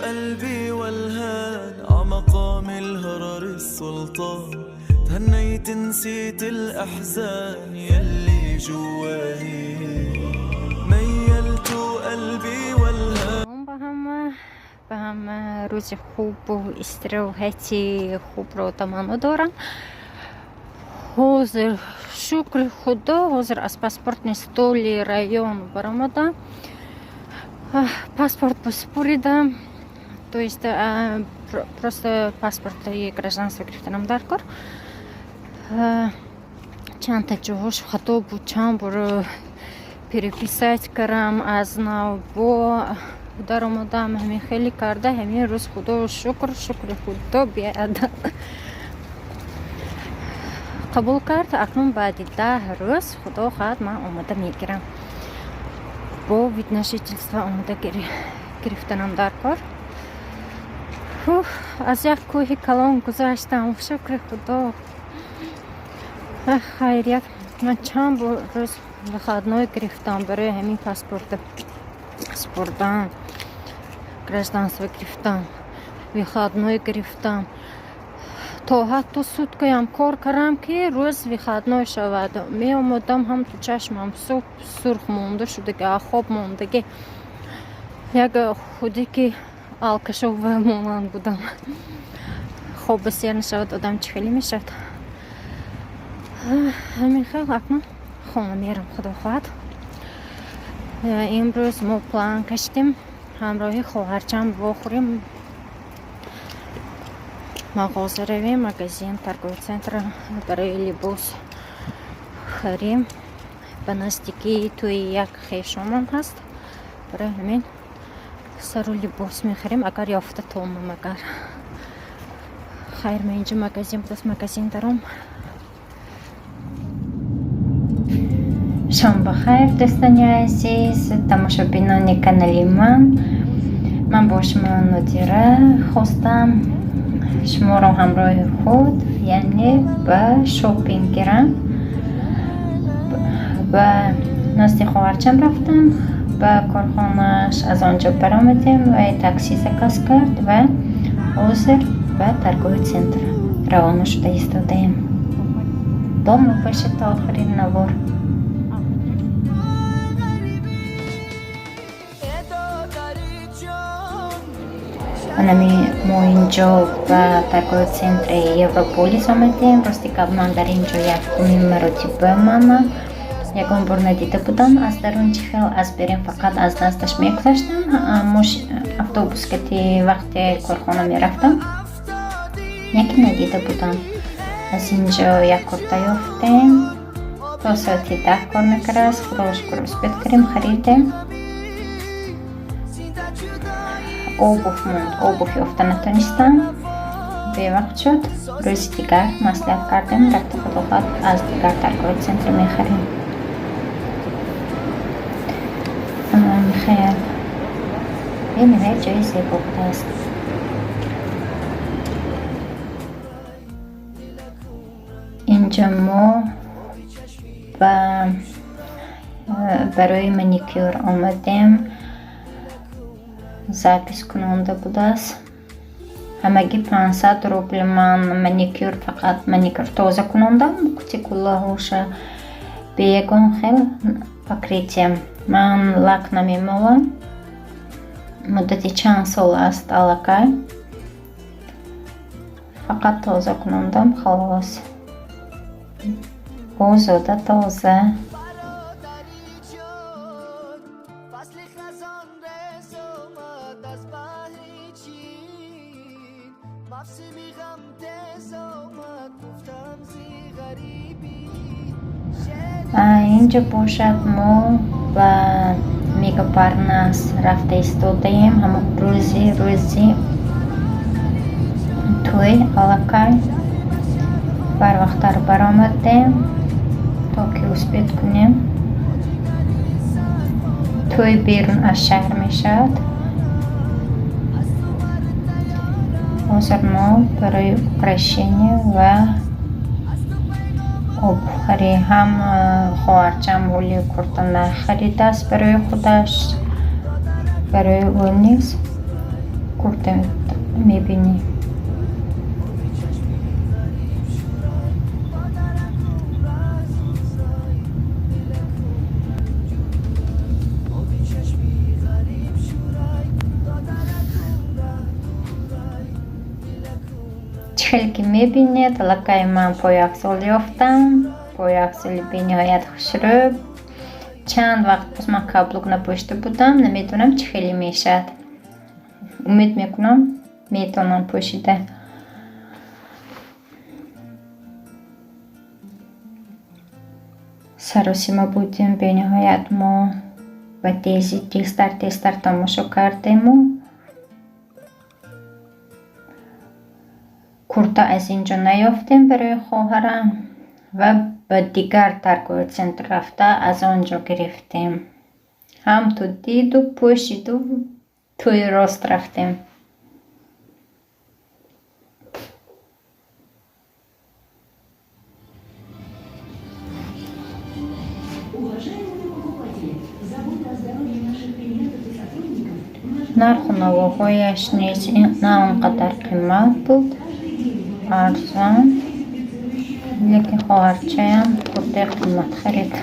قلبي والهان عمقام الهرر السلطان تهنيت نسيت الأحزان يلي جواني ميلت قلبي والهان. Ба ҳама рӯзи хубу истироҳати хубро таманно дорам. Ҳозир, шукри Худо, ҳозир аз паспортный столи район баромадам, паспорт супоридам, то есть просто паспорти гражданство гирифтанам дар кор. Чандта ҷоҳош хато буд, чанд бор переписать кардам аз нав, бо даромадам. Ҳамин хеле карда, ҳамин рӯз, Худо шукр, шукри Худо, беадад қабул кард. Акнун баъди 10 рӯз, Худо хоҳад, ман омода мегирам, бо вид на жительство омода гирифтанам дар кор. Аз як кӯҳи калон гузаштам, шукри Худо. Хайрият, ман чанд рӯз выходной гирифтам барои ҳамин паспорта супурдан, гражданство гирифтам, выходной гирифтам, то ҳатто суткаям кор кардам, ки рӯз выходной шавад. Меомадам, ҳам ту чашмам сурх монда шудаги, хоб мондагӣ, як худе ки алкашова монанд будам. Хоб сер нашавад, одам чӣ хеле мешавад. Ҳамин хел, акнун хона мерам, Худо хоҳад. Имрӯз мо план кашидем, ҳамроҳи хоҳарчам вохӯрем, мағоза равем, магазин, торговый центр, барои либос харем. Ба наздикии тӯи як хешомон ҳаст, барои ҳамин сару либос мехарем, агар ёфта тонам. Агар хайр, ман инҷо магазин будааст, магазин даром. Шом бахайр, дӯстони азиз, тамошобинони канали ман. Ман бо шумо Нодира. Хостам шуморо ҳамроҳи худ, яъне ба шопинг гирам. Ба назди хоҳарчам рафтам, ба корхонааш, аз он ҷо баромадем ва такси заказ кард ва ҳозир ба торговый центр равона шуда истодаем. Бо мо бошед то охири навор. Анами мо инҷо ба торговый центри Европолис омадем. Рости гап, ман дар ин ҷо якумин маротиба манам, ягон бор надида будам аз дарун чӣ хел, аз берин фақат аз наздаш мегузаштам. Автобус кати вақте корхона мерафтам, яке надида будам. Аз инҷо як курта ёфтем, то соати 10 кор мекардааст. Худоро шукр, успеть кардем, харидем. Обувь монд, обувь ёфта натонистам, бевақт шуд. Рӯзи дигар маслиҳат кардем, рафта, Худо хоҳад, аз дигар торговый центр мехарем. Хел бениҳоят ҷои зебо будааст. Инҷо мо ба барои маникюр омадем, запись кунонда будааст. Ҳамагӣ 500 рубл. Ман маникюр, фақат маникюр тоза кунондам, кутикулаҳоша, бе ягон хел покрытие. Ман лак намемолам, муддати чанд сол аст аллакай, фақат тоза кунондам, халос, озода, тоза. Инҷо бошад, мо ба Мегапарнас рафта истодаем. Ҳамон рӯзи тӯй аллакай барвақттар баромадем, то ки успеть кунем. Тӯй берун аз шаҳр мешавад. Ҳозир мо барои украшение ва обхарӣ ҳам хоҳарчам ҳоли курта нахаридааст барои худаш, барои ӯ низ. Курта мебинӣ. Чӣ хеле ки мебинед, аллакай ман пойафзол ёфтам. Пойафзоли бениҳоят хушрӯ. Чанд вақт боз ман каблук напӯшида будам, намедонам чӣ хеле мешавад. Умед мекунам, метавонам пӯшида. Саросима будем, бениҳоят мо ба тезӣ тезтар тезтар тамошо кардему. Курта аз ин ҷо наёфтем барои хоҳарам ва ба дигар торговый центр рафта аз он ҷо гирифтем. Ҳам ту диду пӯшиду тӯи рост рафтем. Нарху навоҳояш низ на он қадар қимат буд, арзон, лекин хоҳарчаям куртаи қимат харид.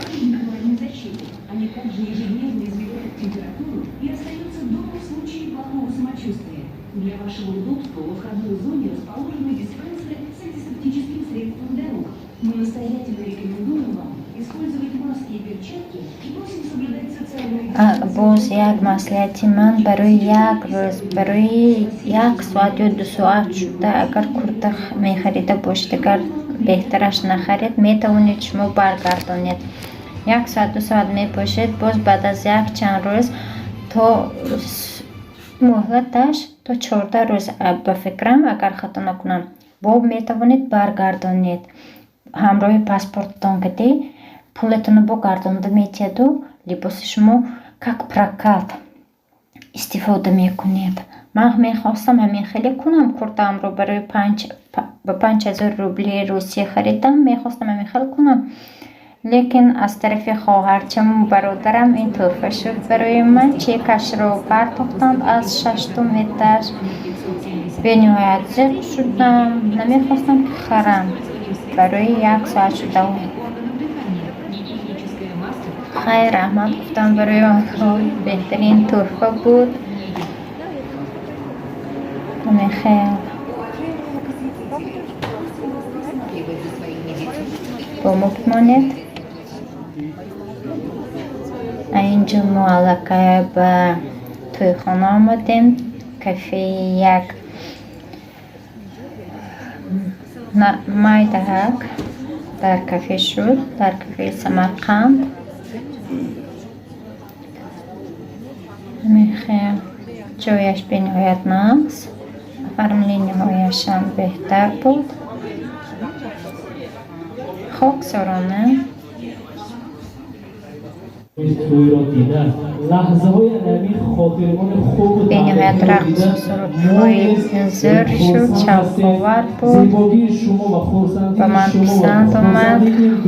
Для вашего удобства во входной зоне расположены диспенсеры с антисептическим средством для рук. Мы настоятельно рекомендуем вам использовать маски и перчатки и просим соблюдать социальную Боз як маслиҳати ман: барои як рӯз, барои як соат ё 2 соат шуда агар курта мехарида бошед, агар беҳтараш нахаред, метавонед шумо баргардонед. 1 соат, 2 соат мепӯшед, боз баъд аз як чанд рӯз то муҳлаташ то 14 рӯз, ба фикрам, агар хато накунам, бо метавонед баргардонед. Ҳамроҳи паспорттон кади пулатонро бо гардонда метиҳаду либоси шумо как прокат истифода мекунед. Ман мехостам ҳамин хеле кунам, куртаамро барои ба 5000 рубли Русия харидам, мехостам ҳамин хел кунам, лекин аз тарафи хоҳарчаму бародарам ин тӯҳфа шуд барои ман. Чекашро партохтанд аз шаштум этаж. Бениҳоят зиқ шудам, намехостам ки харам барои як соат шуда. Хайр, раҳмат гуфтам барои онҳо, беҳтарин тӯҳфа буд. Ҳамин бо мо бимонед. Инҷо мо аллакай ба тӯйхона омадем, кафеи як майдаҳак дар кафе шуд, дар кафеи Самарқанд. Ҳамин хел ҷояш бениҳоят нағз, оформлениҳояшам беҳтар буд. Хоксорона. Бениҳоят рақсу сурудҳои зӯр шуд, шавқовар буд, ба ман писанд омад.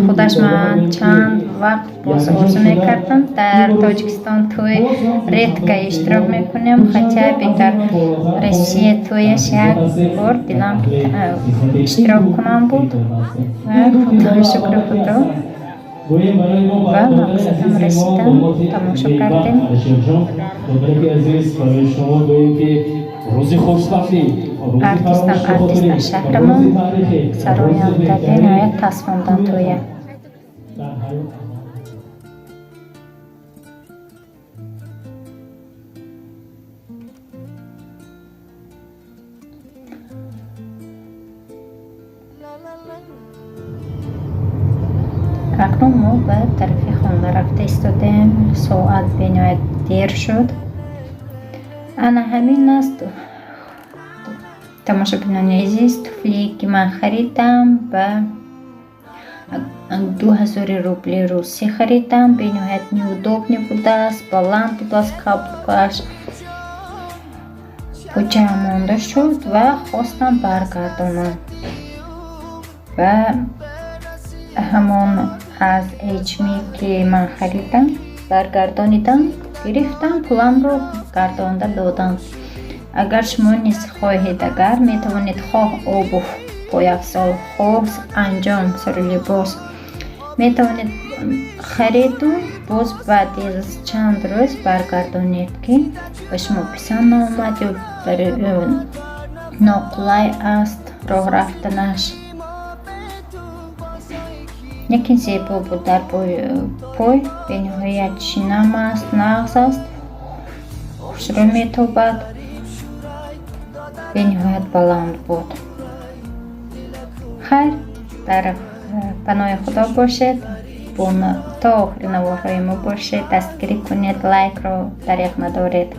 Худаш ман чанд вақт боз орзу мекардам. Дар Тоҷикистон тӯй редко иштирок мекунем, хотя бы дар Россия тӯяш як бор дилам иштирок кунам буд. Ва Худо шукри Худо, ба мақсадам расидам, тамошо кардем. Артистам артист аз шаҳрамон сароянда, бениҳоят тасхондан тӯя. Акнун мо ба тарафи хона рафта истодаем. Соат бениҳоят дер шуд. Ана ҳамин аст, тамошобинони азиз, туфлие ки ман харидам ба 2000 рубли русӣ харидам. Бениҳоят неудобный будааст, баланд будааст, каблукаш пӯчаам монда шуд ва хостам баргардонам. Ва ҳамон аз H&M ки ман харидам баргардонидам, гирифтам, пуламро гардонда додам. Агар шумо низ хоҳед, агар метавонед, хоҳ обувь, пойафзол, хоҳ анҷом, сару либос метавонед хариду боз баъди чанд рӯз баргардонед, ки ба шумо писанд наомад ё ноқулай аст роҳ рафтанаш. Лекин зебо буд дар пой, бениҳоят чинам аст, нағз аст, хушрӯ метобад, бениҳоят баланд буд. Хайр, дар паноҳи Худо бошед, то охири наворҳои мо бошед, дастгирӣ кунед, лайкро дареғ надоред.